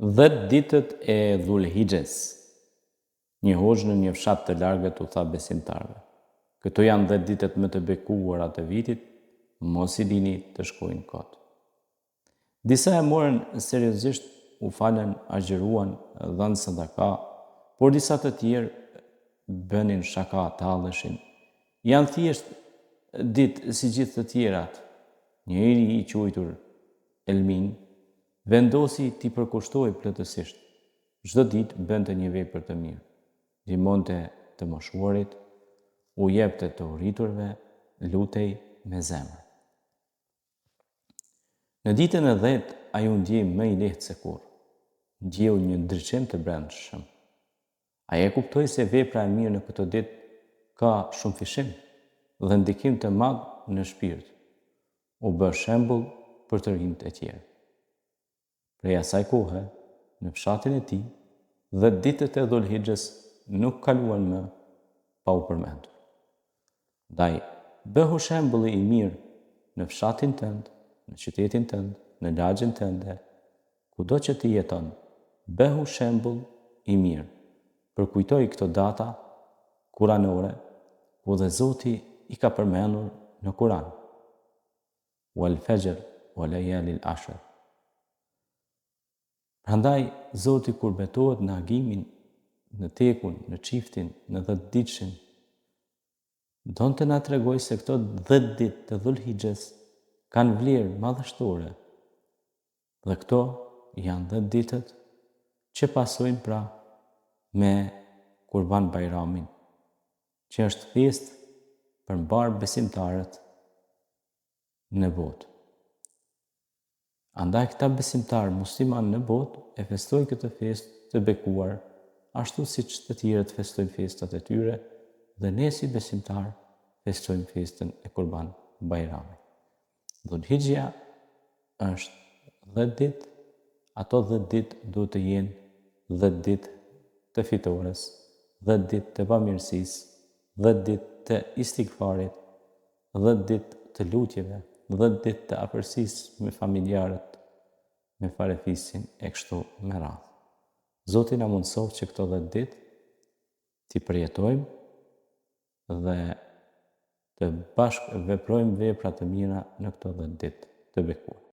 Dhetë ditët e Dhul-Hixhes. Një hoxhë në një fshat të largët u tha besimtarëve, Këto janë dhetë ditët më të bekuara të vitit, mos i lini të shkojnë kot. Disa e morën seriozisht, u falën, agjëruan, dhanë sadaka, por disa të tjerë bënin shaka, talleshin. Janë thjesht ditë si gjithë të tjerat. Një i ri i quajtur Elmin Vendosi t'i përkushtohej plotësisht. Çdo ditë bënte një vepër të mirë. Ndihmonte të moshuarit, u jepte të uriturve, lutej me zemër. Në ditën e dhetë ai u ndje më i lehtë se kurrë. Ndjeu një ndriçim të brendshëm. Ai e kuptoi se vepra e mirë në këto ditë ka shumëfishim dhe ndikim të madh në shpirt. U bë shembull për të rinjtë e tjerë. Prej asaj kohe, në fshatin e tij, dhetë ditët e Dhul-Hixhes nuk kaluan më pa u përmendur. Ndaj, bëhu shembulli i mirë në fshatin tënd, në qytetin tënd, në lagjen tënde, kudo që ti jeton, bëhu shembull i mirë. Përkujtoji këto data kuranore, ku dhe Zoti i ka përmendur në Kuran. Wal fexhr wa lejalil ashr. Prandaj Zoti kur betohet në agimin, në tekun, në çiftin, në dhetëditëshin, don të na tregojë se këto dhetë ditë të Dhul-Hixhes kanë vlerë madhështore. Dhe këto janë dhetë ditët që pasojnë pra me Kurban Bajramin, që është festë për mbarë besimtarët në botë. Andaj këta besimtarë muslimanë në botë e festojnë këtë festë të bekuar, ashtu siç të tjerët festojnë festat e tyre dhe ne si besimtarë festojmë festën e Kurban Bajramit. Dhul-Hixhja është dhetë ditë, ato dhetë ditë duhet të jenë dhetë ditë të fitores, dhetë ditë të bamirësisë, dhetë ditë të istigfarit, Dhetë ditë të lutjeve, dhetë ditë të afërsisë me familjarët, me farefisin e kështu me radhë. Zoti na mundësoftë që këto dhetë ditë t'i përjetojmë dhe të bashkëveprojmë vepra të mira në këto dhetë ditë të bekuara.